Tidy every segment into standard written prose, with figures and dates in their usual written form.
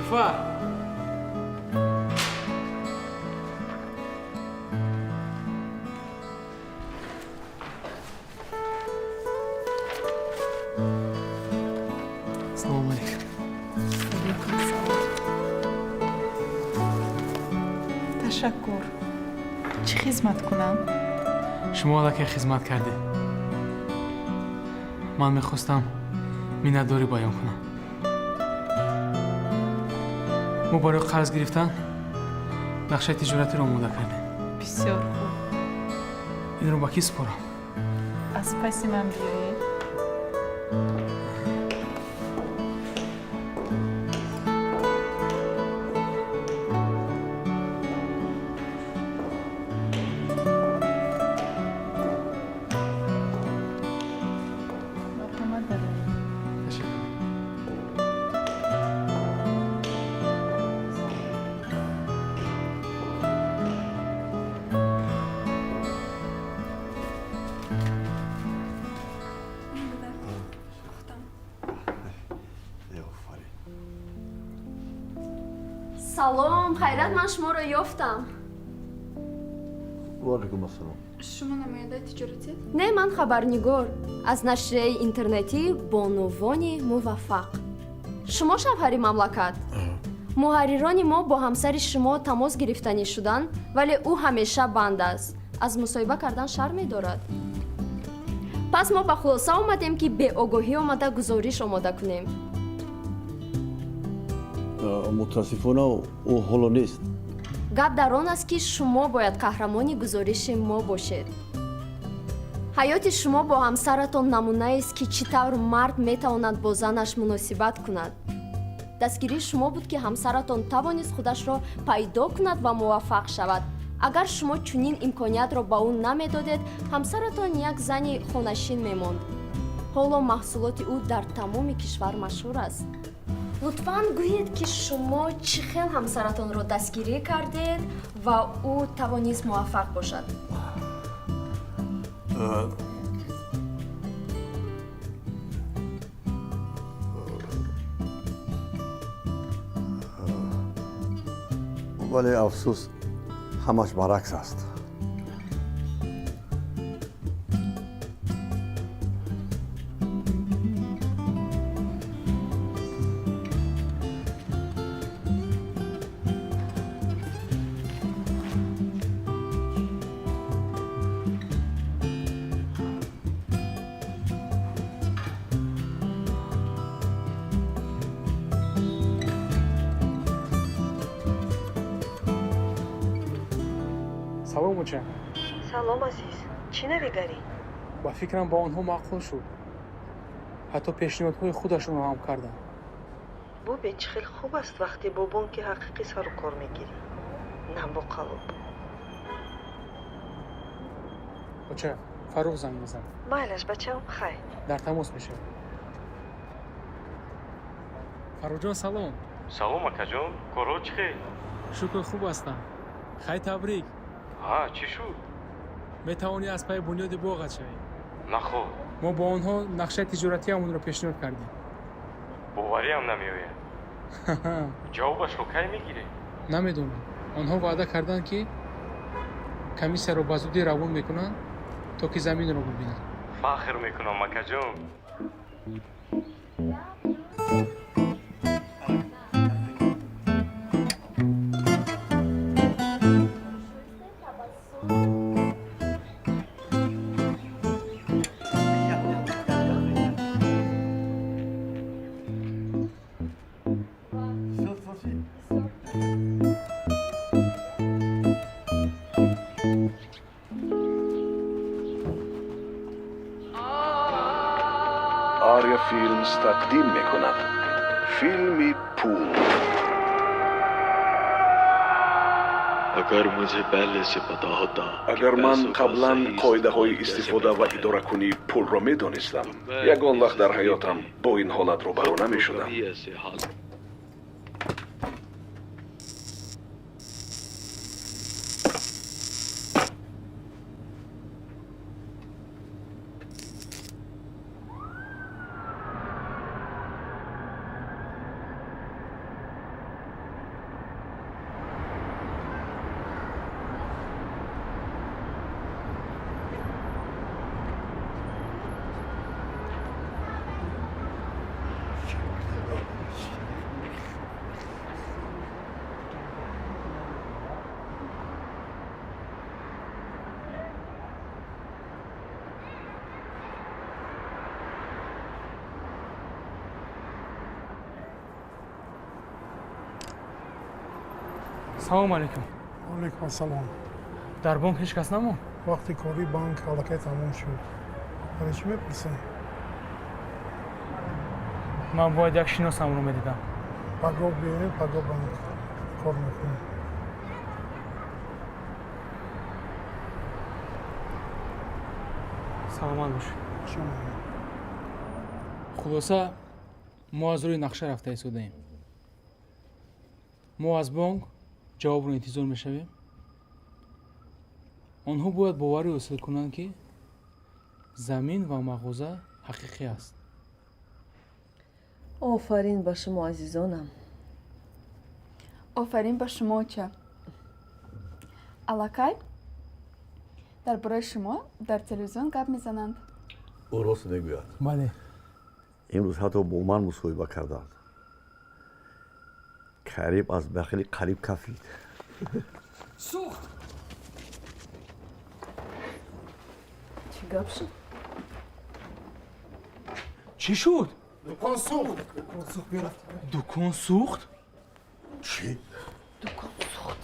Нилуфар! Салому алейкум. Алейкум салом. Ташаккур. Чӣ хизмат кунам? Шумо аллакай хизмат кардед. Ман мехостам миннатдорӣ баён кунам. Мо барои қарз гирифтан нақшаи тиҷоратиро омода кардем. Бисёр хуб. Инро ба кӣ супорам? Аз паси ман биёед. Марҳамат, дароед. Ташаккур. Офарин. Салом, хайрат, ман шуморо ёфтам. Ваалайкум ассалом. Шумо намояндаи тиҷоратед? Не, ман хабарнигор аз нашрияи интернетӣ «Бонувони муваффақ». Шумо шавҳари мамлакат? Муҳаррирони мо бо ҳамсари шумо тамос гирифтанӣ шуданд, вале ӯ ҳамеша банд аст, аз мусоҳиба кардан шарм медорад. Пас мо ба хулоса омадем, ки беогоҳӣ омада гузориш омода кунем. Мутаассифона, ӯ ҳоло нест. Гап дар он аст, ки шумо бояд қаҳрамони гузориши мо бошед. Ҳаёти шумо бо ҳамсаратон намунаест, ки чӣ тавр мард метавонад бо занаш муносибат кунад. Дастгирии шумо буд, ки ҳамсаратон тавонист худашро пайдо кунад ва муваффақ шавад. Агар шумо чунин имкониятро ба ӯ намедодед, ҳамсаратон як зани хонашин мемонд. Ҳоло маҳсулоти ӯ дар тамоми кишвар машҳур аст. Лутфан гӯед, ки шумо чӣ хел ҳамсаратонро дастгирӣ кардед ва ӯ тавонист муваффақ бошад. Вале афсӯс, ҳамаш баръакс аст. Салом, оча. Салом, азиз, чӣ навигарӣ? Ба фикрам, ба онҳо маъқул шуд, ҳатто пешниҳодҳои худашонро ҳам карданд. Бубин, чӣ хел хуб аст, вақте бо бонки ҳақиқӣ сару кор мегирӣ, на бо қаллоб. Оча, Фаррух занг мезанад. Майлаш, бачаам, хай. Дар тамос мешавем. Фаррухҷон, салом. Салом, акаҷон, корҳо чӣ хел? Шукр, хуб ҳастам. Хай, табрик. Ҳа, чӣ шуд? Метавонӣ аз пайи бунёди боғат шавӣ. Наход? Мо бо онҳо нақшаи тиҷоратиамонро пешниҳод кардем. Бовариам намеояд. Ҷавобашро кай мегиред? Намедонам. Онҳо ваъда карданд, ки комиссияро ба зудӣ равон мекунанд, то ки заминро бибинанд. Фахр мекунам, акаҷон. Ария Филмс тақдим мекунад филми «Пул». Агар муҷе пеҳле се пата ҳота, Агар ман қаблан қоидаҳои истифода ва идоракунии пулро медонистам, ягон вақт дар ҳаётам бо ин ҳолат рӯбарӯ намешудам. Кабhi ऐсе हाल Салом алейкум. Алейкум ассалом. Дар бонк ҳеҷ кас намонд? Вақти кори банк аллакай тамом шуд. Барои чӣ мепурсем? Ман бояд як шиносамро медидам. Пагоҳ биёем, пагоҳ банк кор мекунем. Саломат бошед. Хулоса, мо аз рӯи нақша рафта истодаем. Мо аз бонк ҷавобро интизор мешавем. Онҳо бояд боварӣ ҳосил кунанд, ки замин ва мағоза ҳақиқӣ аст. Офарин ба шумо, азизонам. Офарин ба шумо, оча. Аллакай дар бораи шумо дар телевизион гап мезананд. Ӯ рост мегӯяд. Бале. Имрӯз ҳатто бо ман мусоҳиба карданд. Кариб аз бахили қариб кафид. Сӯхт! Чӣ гап шуд? Чӣ шуд? Дукон сӯхт. Дукон сӯхт? Чӣ? Дукон сӯхт.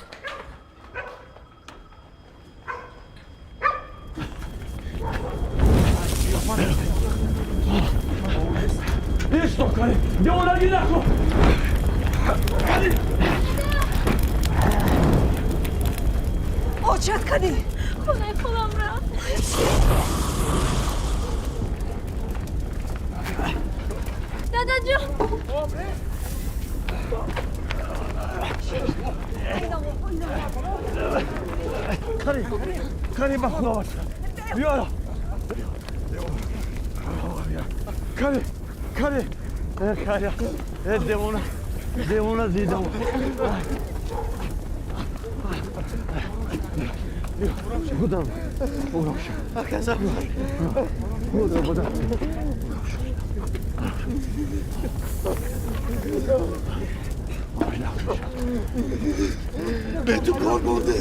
Исто, Карим! Девонагӣ накун! Карим! Очат кардӣ? Хонаи холам рафт. Дадаҷон! Карим! Карим, ба худо бача! Биёра! Карим! Карим! Карим! Девона! Девона дидам! Будам! Будам, будам! Бе ту кор бурдӣ!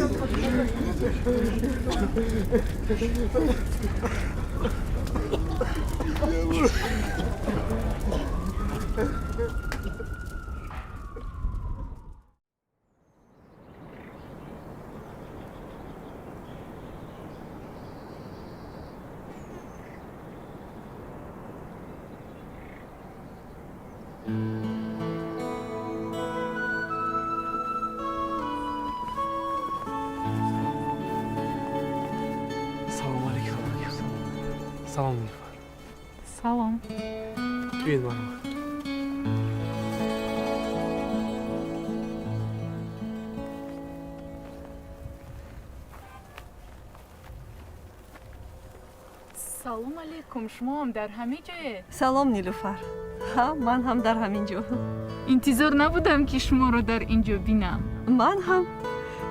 Салом алейкум. Салом, Нилуфар. Салом. Биёед, марҳамат. Салом алейкум. Шумоам дар ҳамин ҷое? Салом, Нилуфар. Ҳа, ман ҳам дар ҳамин ҷо. Интизор набудам, ки шуморо дар ин ҷо бинам. Ман ҳам.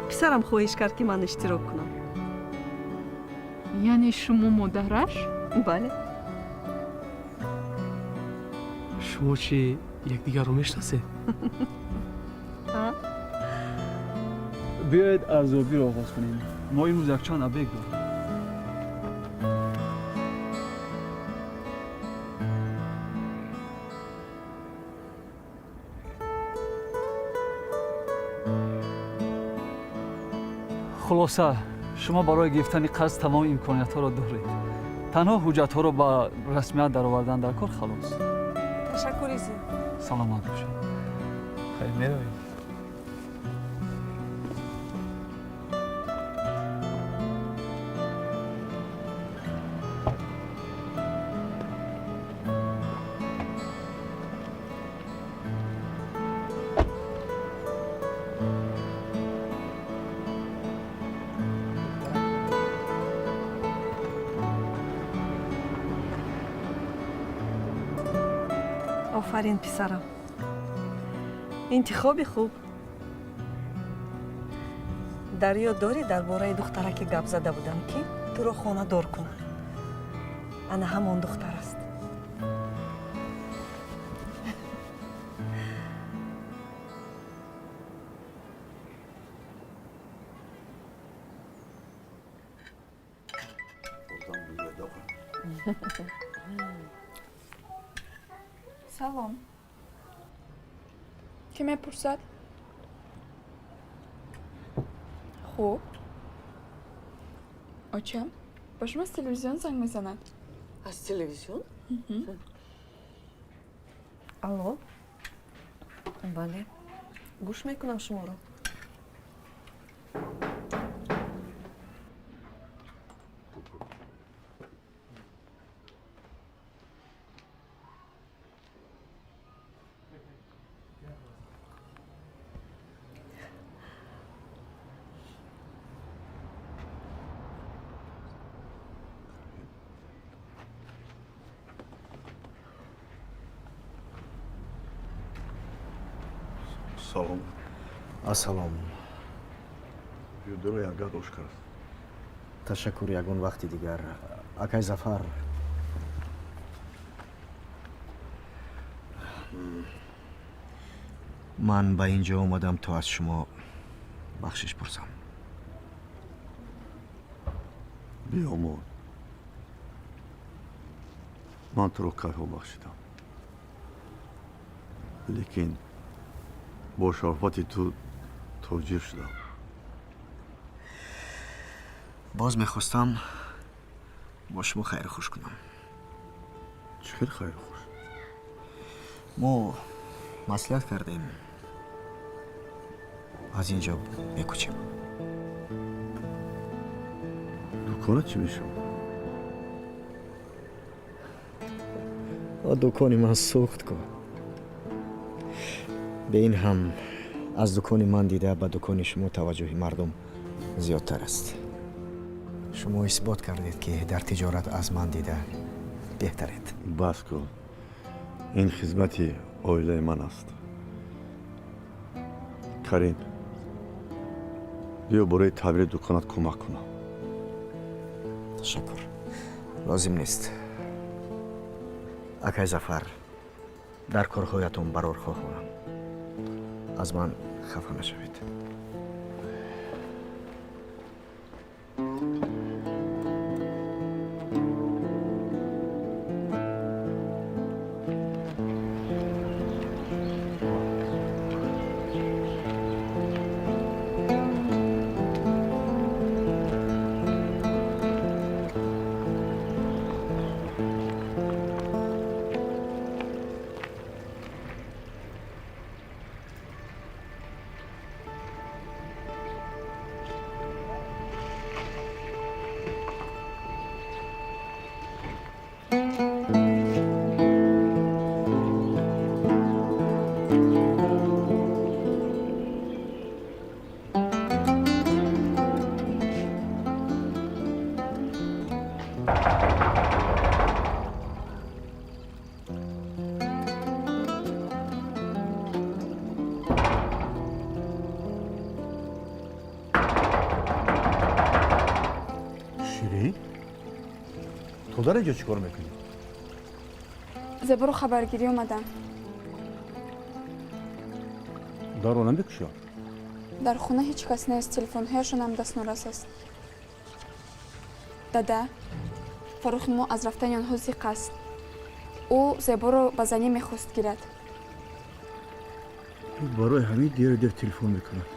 Писарам хоҳиш кард, ки ман иштирок кунам. Яъне шумо модараш? Бале. Шумо чӣ, якдигарро мешинасед? Биёед, арзёбиро оғоз кунем. Мо имрӯз якчанд объект дорем. Хулоса, шумо барои гирифтани қарз тамоми имкониятҳоро доред. Танҳо ҳуҷҷатҳоро ба расмият даровардан дар кор, халос. Ташаккури зиёд. Саломат бошед. Хайр, меравем. Офарин, писарам. Интихоби хуб. Дар ёд дорӣ, дар бораи духтараке гап зада будам, ки туро хонадор кунад? Ана ҳамон духтар аст. Салом. Кӣ мепурсад? Хуб. Оча, ба шумо аз телевизион занг мезанад. Аз телевизион? Алло, бале, гӯш мекунам шуморо. Салом. Ассалом. Юдуро ягат ош кард. Ташаккур, ягон вақти дигар. Акай Зафар, ман ба ин ҷо омадам, то аз шумо бахшиш пурсам. Биёмон, ман туро кайҳо бахшидам, лекин бо шарофати ту тоҷир шудам. Боз мехостам бо шумо хайру хуш кунам. Чӣ хел хайру хуш? Мо маслиҳат кардем, аз ин ҷо мекӯчем. Дукона чӣ мешавад? Дукони ман сӯхт ку. Бе ин ҳам аз дукони ман дида ба дукони шумо таваҷҷӯҳи мардум зиёдтар аст. Шумо исбот кардед, ки дар тиҷорат аз ман дида беҳтаред. Бас кун, ин хизмати оилаи ман аст. Карим, биё, бораи таъмири дуконат кӯмак кунам. Ташаккур, лозим нест. Акай Зафар, дар корҳоятон барор хоҳонам. Аз ман хафа нашавед. Ширин, ту дар инҷо чӣ кор мекунӣ? Зеборо хабаргирӣ омадам. Дарро намекушод? Дар хона ҳеҷ кас нест, телефонҳояшонам дастнорас аст. Дада, Фаррухи мо аз рафтани онҳо зиқ аст. Ӯ Зеборо ба занӣ мехост гирад. Барои ҳамин деру дер телефон мекунад.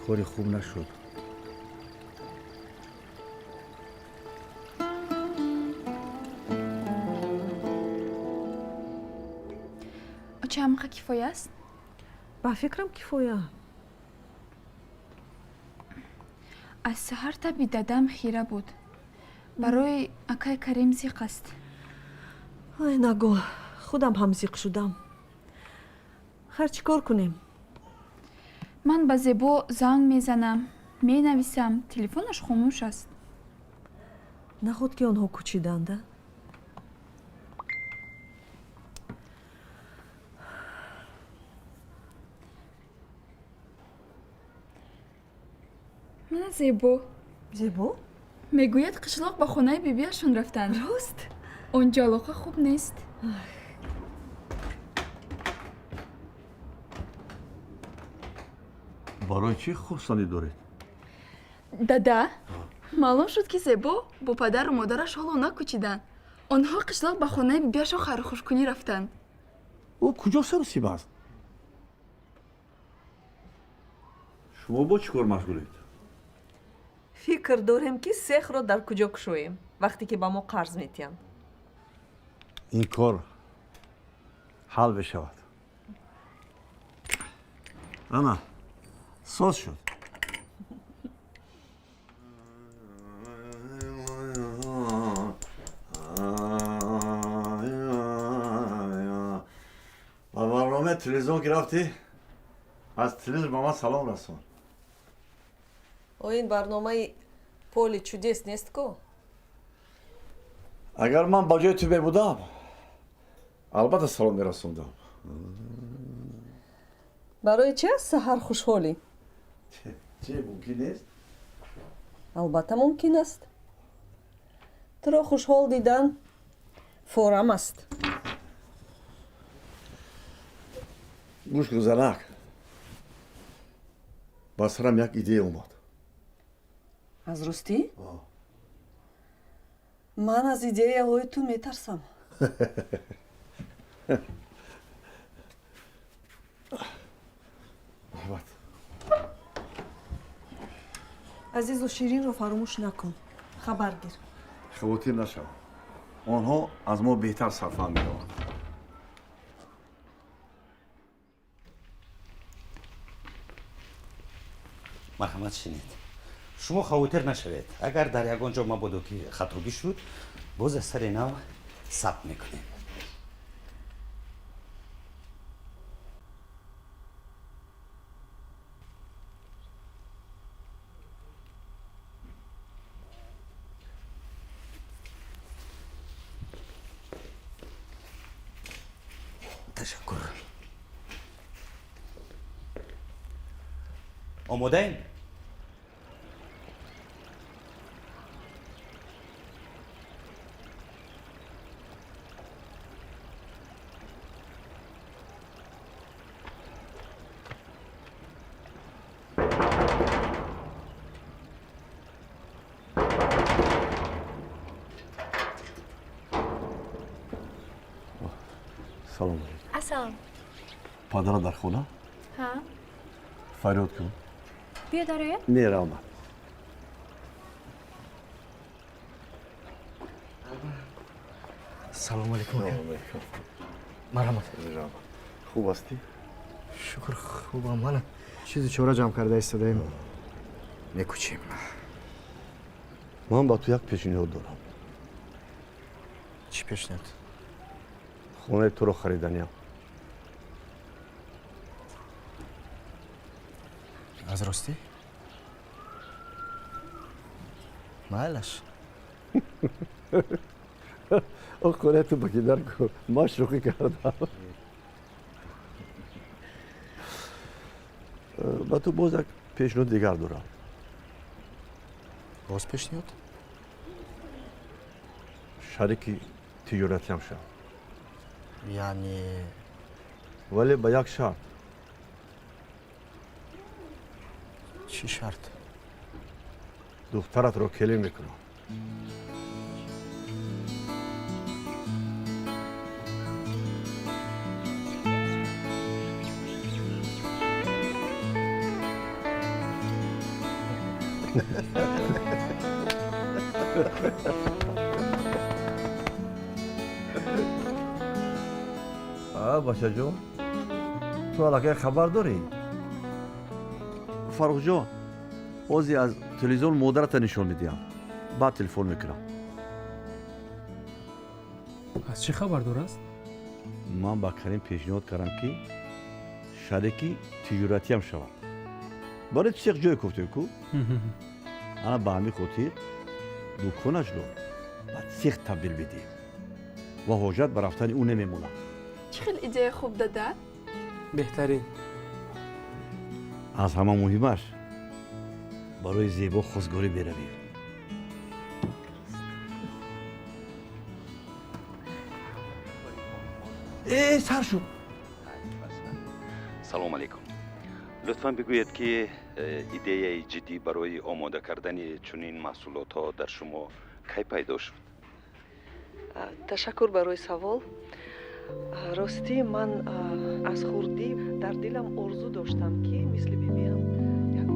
Кори хуб нашуд. Оча, ҳамақа кифоя аст? Ба фикрам, кифоя. Аз саҳар таби дадам хира буд. Барои акай Карим зиқ аст. Ай, нагӯ, худам ҳам зиқ шудам. Хайр, чӣ кор кунем? Ман ба Зебо занг мезанам, менависам, телефонаш хомӯш аст. Наход ки онҳо кӯчиданда? Мана Зебо. Зебо? Мегӯяд, қишлоқ ба хонаи бибиашон рафтанд. Рост? Он ҷо алоқа хуб нест. Барои чӣ хурсандӣ доред? Дада, маълум шуд, ки Зебо бо падару модараш ҳоло накӯчиданд. Онҳо қишлоқ ба хонаи бибиашон хайрухушкунӣ рафтанд. Ӯ куҷо сарусиба аст? Шумо бо чӣ кор машғулед? Фикр дорем, ки сехро дар куҷо кушоем, вақте ки ба мо қарз метиҳанд. Ин кор ҳал мешавад. Ана, соз шуд. Ба барномаи телевизион ки рафтӣ, аз телевизор ба ман салом расон. О, ин барномаи «Поле чудес» нест ку? Агар ман ба ҷои ту мебудам, албатта салом мерасондам. Барои чи аз саҳар хушҳолӣ? Че, мумкин нест? Албатта мумкин аст. Туро хушҳол дидан форам аст. Гӯш кун, занак, ба сарам як идея омад. Аз ростӣ? Ман аз идеяҳои ту метарсам. Марҳамат. Азизу Ширинро фаромӯш накун, хабар гир. Хавотир нашав, онҳо аз мо беҳтар сарфаҳм меёбанд. Марҳамат, шинед. Шумо хавотир нашавед, агар дар ягон ҷо мабодо ки хатогӣ шуд, боз аз сари нав сабт мекунем. Ташаккур. Омодаем? Салом алейкум. Ассалом. Падара дар хона? Ҳа. Фарёд кун. Биё, дароя. Не, раҳмат. Салому алейкум. Салому алейкум. Марҳамат. Раҳмат. Хуб ҳастӣ? Шукр, хубам. Мана, чизи чора ҷамъ карда истодаем, мекӯчем. Ман ба ту як пешниҳод дорам. Чӣ пешниҳод? Хонаи туро хариданиям. Аз ростӣ? Майлаш. О, хонаи ту ба ки дар ку, ман шӯхӣ кардам. Ба ту боз як пешниҳоди дигар дорам. Боз пешниҳод? Шарики тиҷоратиам шав. Яъне? Вале ба як шарт. Чӣ шарт? Духтаратро келин мекунам. Бачаҷон, ту аллакай хабар дорӣ? Фаррухҷон, озе аз телевизион модарата нишон медиҳам, баъд телефон мекунам. Аз чӣ хабар дораст? Ман ба Карим пешниҳод кардам, ки шарики тиҷоратиам шавад. Барои цех ҷое кофтем ку. Ана, ба ҳамин хотир дуконашро ба цех табдил бидиҳем ва ҳоҷат ба рафтани ӯ намемонад. Чӣ хел идеяи хуб, дада! Беҳтарин. Аз ҳама муҳимаш, барои Зебо хостгорӣ беравем. Э, сар шуд. Салом алейкум. Лутфан бигӯед, ки идеяи ҷиддӣ барои омода кардани чунин маҳсулотҳо дар шумо кай пайдо шуд? Ташаккур барои савол. Ростӣ, ман аз хурдӣ дар дилам орзу доштам, ки мисли бибиам як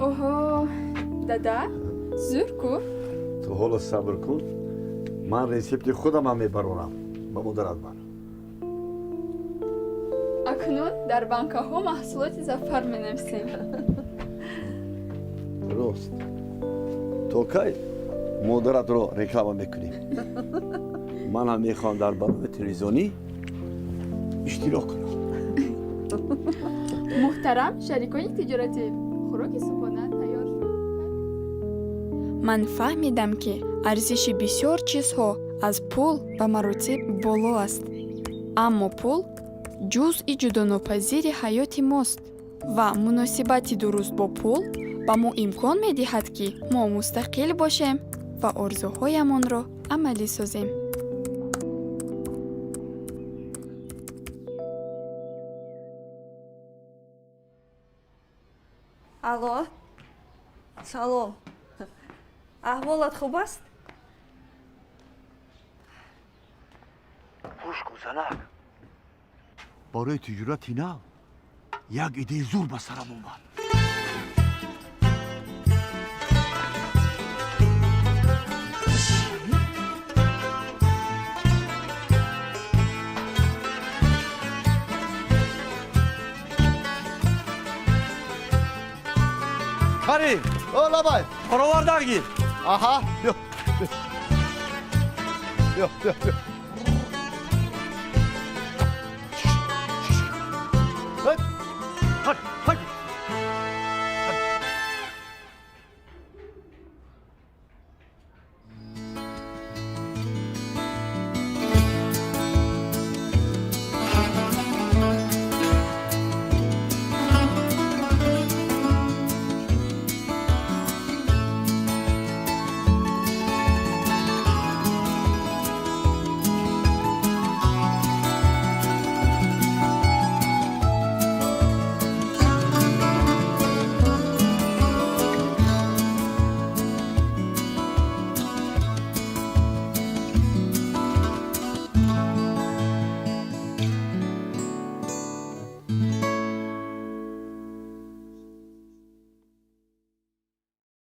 Оҳо, дада, зӯр ку. Ту ҳоло сабр кун, ман рецепти худамам мебарорам ба модарат бар. Акнун дар банкаҳо маҳсулоти Зафар менависем. Рост, то кай модаратро реклама мекунӣ? Ман ҳам мехоҳам дар барномаи телевизионӣ иштирок кунам. Муҳтарам шарикони тиҷоратӣ, хӯроки субҳона тайёр шуд. Ман фаҳмидам, ки арзиши бисёр чизҳо аз пул ба маротиб боло аст, аммо пул ҷузъи ҷудонопазири ҳаёти мост ва муносибати дуруст бо пул ба мо имкон медиҳад, ки мо мустақил бошем ва орзуҳоямонро амалӣ созем. Алло, салом, аҳволат хуб аст? Гӯш кун, занак, барои тиҷорати нав як идеяи зур ба сарам омад. Карим, о, лабай. Паровардан гир. Аҳа, бё. Бё, бё, бё.